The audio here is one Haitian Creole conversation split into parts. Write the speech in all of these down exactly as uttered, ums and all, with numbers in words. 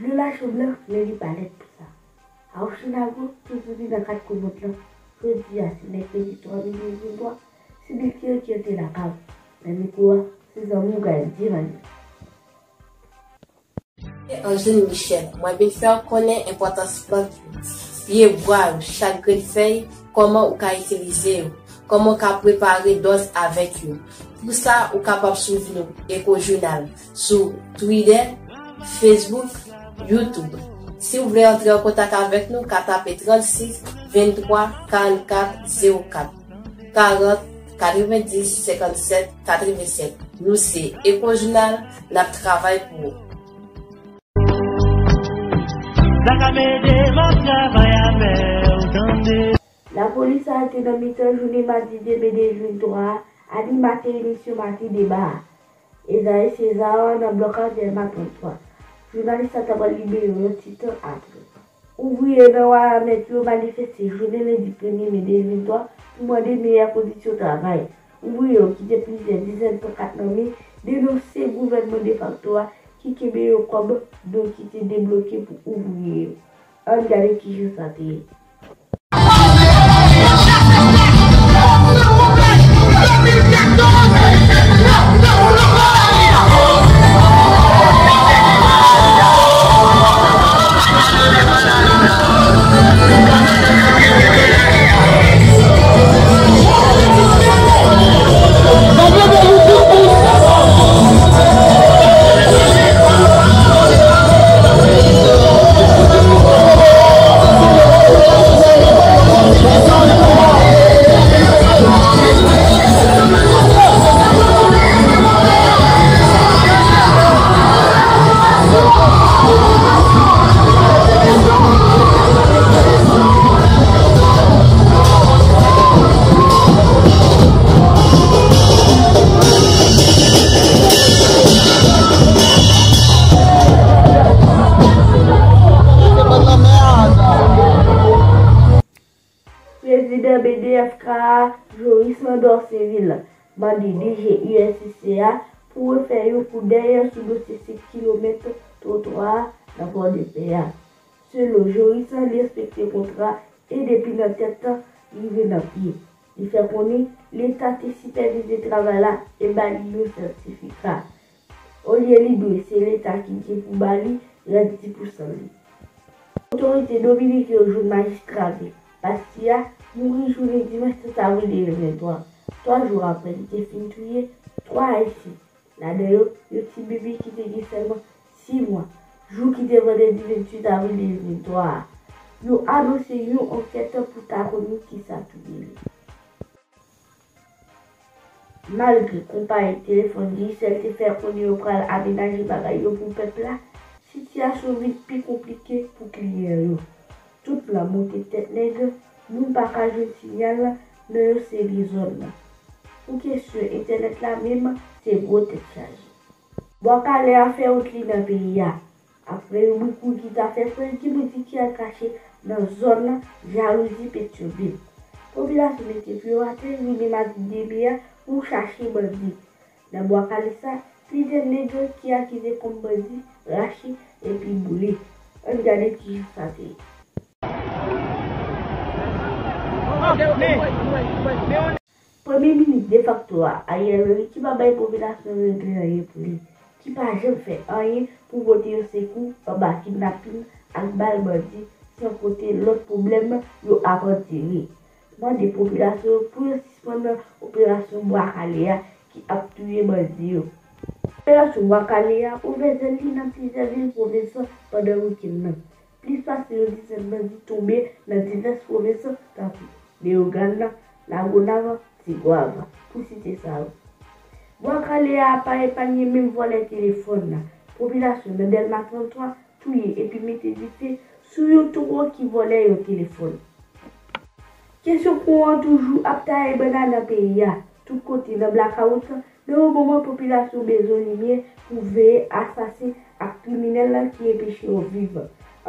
Lola cho blan, men li pa lèd pou sa. Awochinago, toujou li nan kat komòd lan. Jodi a, se mèkredi twa me de de mil venntwa, se Bill Kirk ki antre lakay. Nan mikwo a, se zanmi w Gaël Divani. Se Angeline Michel. Mwen vin fè w konnen enpòtans plant yo, pye bwa yo, chak grenn fèy, kòman ou ka itilize yo, kòman w ka prepare dòz avèk yo. Pou sa, ou kapab swiv nou, Eco Journal, sou Twitter, Facebook, YouTube. Si w vle antre an kontak avèk nou, ka tape trannsis venntwa karannkat zewo kat, karant katrevendis senkannsèt katrevensèt. Nou se Eco Journal, n ap travay pou ou. Black Amede, m ap travay avè w, tande. Lapolis arete nan mitan jounen madi de me de mil venntwa a animatè emisyon Maten Deba a, Esaïe César, nan blòk Dèlma tranntwa. Jounalis la ta pral libere yon ti tan apre. Ouvriye nan Wanament yo manifeste jounen lendi premye me de mil venntwa pou mande meyè kondisyon travay. Ouvriye yo kite plizyè dizèn pankat nan men, denonse gouvènman defakto a ki kenbe yo kòb don ki te debloke pou ouvriye yo. Ann gade kijan sa te ye. Prezidan B D F K a, Joris Landor Sainvil, mande D G U S C C a pou refè yon koudèy sou dosye senk kilomèt twotwa a nan Pòdepè a. Selon Joris, li enspekte kontra e depi nan tèt rive nan pye. Li fè konnen Leta te sipèvize travay la e ba li yon sètifika. Olye li dwe, se Leta ki gen pou ba li rès dis pousan li. Otorite dominiken yo jwenn majistra vil Bastille a mouri jounen dimanch trant avril de mil venntwa, twa jou apre li te fin touye twa Ayisyen, ladan yo yon ti bebe ki te gen sèlman sis mwa, jou ki te vandredi venntuit avril de mil venntwa a. Yo anonse yon ankèt pou ta konnen kisa touye li. Malgre konpayi telefòn Digicel te fè konnen yo pral amenaje bagay yo pou pèp la, sitiyasyon vin pi konplike pou kliyan yo. Tout lan monte tèt nèg, moun pa ka jwenn siyal nan yon seri zòn. Pou kesyon entènèt la menm, se gwo tèt chaje. Bwa Kale a fè wout li nan peyi a. Apre yon bout kouri ki ta fè fre, gen bandi ki al kache nan zòn Jalouzi Petyonvil. Popilasyon mete pye yo atè jounen madi de me a pou chache bandi. Nan Bwa Kale sa, plizyè nèg ki akize kòm bandi rache epi boule. Ann gade kijan sa te ye. Premye minis defakto a, Ariel Henry, ki pa bay popilasyon regle anyen pou li, ki pa janm fè anyen pou pote yon sekou anba kidnapin ak bal bandi, san konte lòt pwoblèm yo ap andire. Mande popilasyon pou yo sispann operasyon Bwa Kale a ki ap touye bandi yo. Operasyon Bwa Kale a ouvè zèl li nan plizyè vil pwovens pandan wikenn nan. Plis pase yon dizèn bandi tonbe nan divès pwovens tankou Leyogàn, Lagonav, Tigwav, pou site sa yo. Bwa Kale a pa epanye menm vòlè telefòn nan. Popilasyon nan Dèlma tranntwa touye epi mete dife sou yon two ki vòlè yon telefòn. Kesyon kouran toujou ap taye bannann nan peyi a. Tout kote nan blakawout, nan yon moman popilasyon bezwen limyè pou veye asasen ak kriminèl ki enpeche yo viv.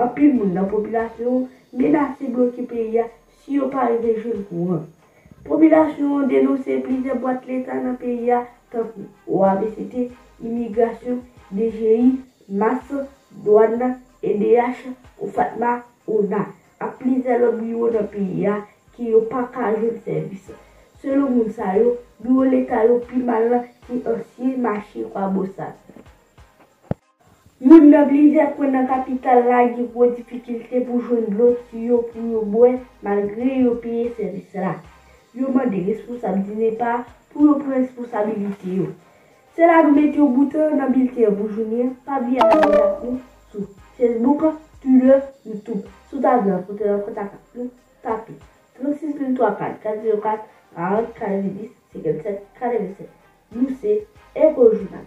Anpil moun nan popilasyon menase bloke peyi a si yo pa rive jwenn kouran. Popilasyon an denonse plizyè bwat leta nan peyi a, tankou O A V C T, imigrasyon, D G I, mas, dwàn, E D H, OFATMA, ONA, ak plizyè lòt biwo nan peyi a ke yo pa ka jwenn sèvis. Selon moun sa yo, biwo leta yo pi mal ki ansyen mache Kwabosal. Moun nan plizyè kwen nan kapital la gen gwo difikilte pou jwenn dlo tiyo pou yo bwè, malgre yo peye sèvis la. Yo mande responsab DINEPA pou yo pran responsabilite yo. Se la nou mete yon bout nan bilten an pou jounen an. Pa bliye abòne ak nou sou Facebook, Twitter, YouTube. Si w ta vle rankontre nan kontak ak nou, tape trannsis mil twa kat, kat zewo kat, karant, katrevenndis, senkannsèt, katrevennsèt. Nou se Echo Journal.